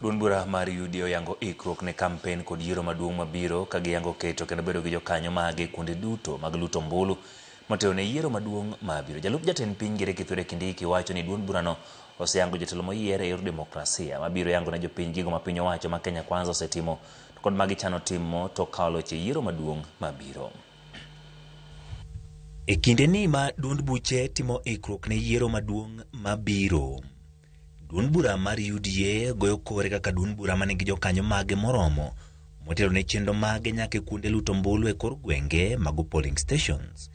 Duond bura mar UDA oyango ikruok ne kampen kod yiero maduong' mabiro ka giyango keto kendo bedo gi jokanyo mage kuonde duto mag luto ombulu motelo ne yiero maduong' mabiro. Jalup jatend piny Ngire Kithure Kindiki wacho ni duond burano oseyango jotelo moyier e yor demokrasia mabiro yango ne jopiny gigo ma piny owacho ma Kenya Kwanza osetimo to kod ma gichano timo to kawo loch e yiero maduong' mabiro. E kindeni ma duond buche timo ikruok ne yiero maduong' mabiro, duond bura mar UDA goyo kore kaka duond bura manigi jokanyo mage moromo motelo ne chenro mage nyaka e kuonde luto ombulu e kor gwenge mago polling stations.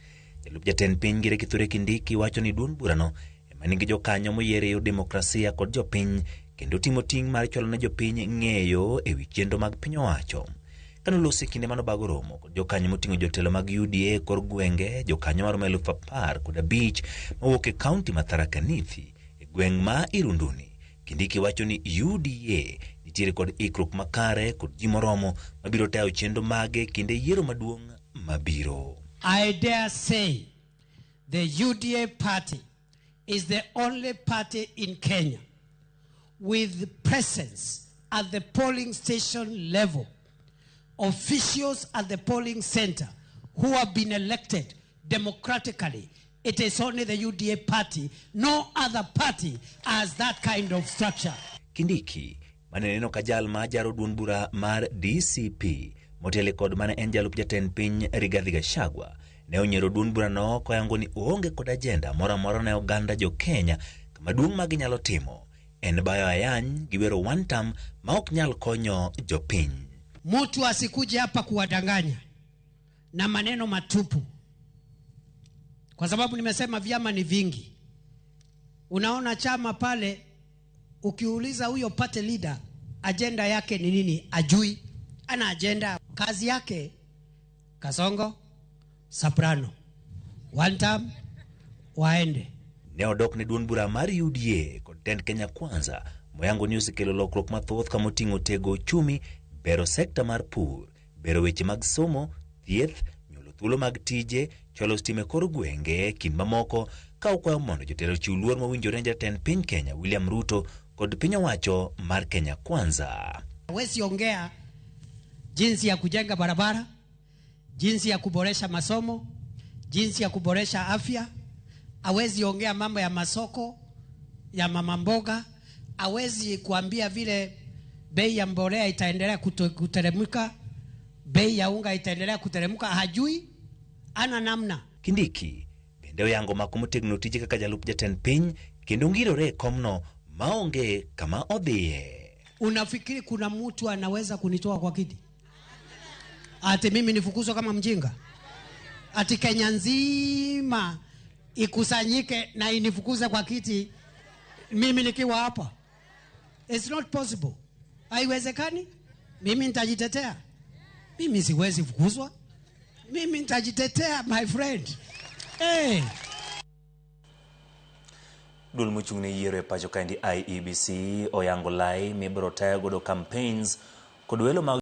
Jalup jatend piny Ngire Kithure Kindiki wacho ni duond burano ema nigi jokanyo moyier e yor demokrasia kod jopiny kendo timo ting' mar chwalo ne jopiny ng'eyo e wi chenro mag piny owacho. Kane oloso e kinde mane obago romo kod jokanyo moting'o jotelo mag UDA e kor gwenge, jokanyo maromo 15,000 mawuok e kaunti ma Tharaka Nithi e gweng' ma Irunduni, Kindiki wacho ni UDA nitiere kod ikruok makare kod ji moromo mabiro tayo chenro mage kinde yiero maduong' mabiro. I dare say the UDA party is the only party in Kenya with presence at the polling station level, officials at the polling center who have been elected democratically. It is only the UDA party. No other party has that kind of structure. Kindiki mane neno ka jal ma jaro duond bura mar DCP motelo kod mane en jalup jatend piny Rigathi Gachagua ne onyiero duond burano koyango ni oonge kod ajenda moro amora ne oganda jo Kenya kama duong' ma ginyalo timo en bayo ayany gi wero one term ma ok nyal konyo jopiny. Mtu asikuje hapa kuwadanganya na maneno matupu, kwa sababu nimesema vyama ni vingi. Unaona chama pale, ukiuliza huyo party leader ajenda yake ni nini, ajui. Ana ajenda, kazi yake Kasongo, Soprano, one term, waende. Ne odok ne duond bura mar UDA kod tend Kenya Kwanza moyango ni osekelo lokruok mathoth kamoting'o tego uchumi, bero sekta mar pur, bero weche mag somo, thieth, nyuolo thuolo mag tije, chwalo stima e kor gwenge kind mamoko ka okwayo mondo jotelo ochiw luor mowinjore ne jatend piny Kenya William Ruto kod piny owacho mar Kenya Kwanza. Hawezi ongea jinsi ya kujenga barabara, jinsi ya kuboresha masomo, jinsi ya kuboresha afya. Hawezi ongea mambo ya masoko ya mama mboga. Hawezi kuambia vile bei ya mbolea itaendelea kuteremka, bei ya unga itaendelea kuteremka. Hajui, ana namna. Kindiki bende oyango mako motegno tije kaka jalup jatend piny kendo ngirore e komno maonge kama odhiye. Unafikiri kuna mtu anaweza kunitoa kwa kiti? Ati mimi nifukuzwe kama mjinga? Ati Kenya nzima ikusanyike na inifukuze kwa kiti mimi nikiwa hapa? It's not possible. Haiwezekani. Mimi nitajitetea. Mimi siwezi fukuzwa. Mimi nitajitetea, my friend. Hey. Duol mochung' ne yiero e pacho kaendi IEBC oyango lai mibiro tayo godo campaigns kod welo mag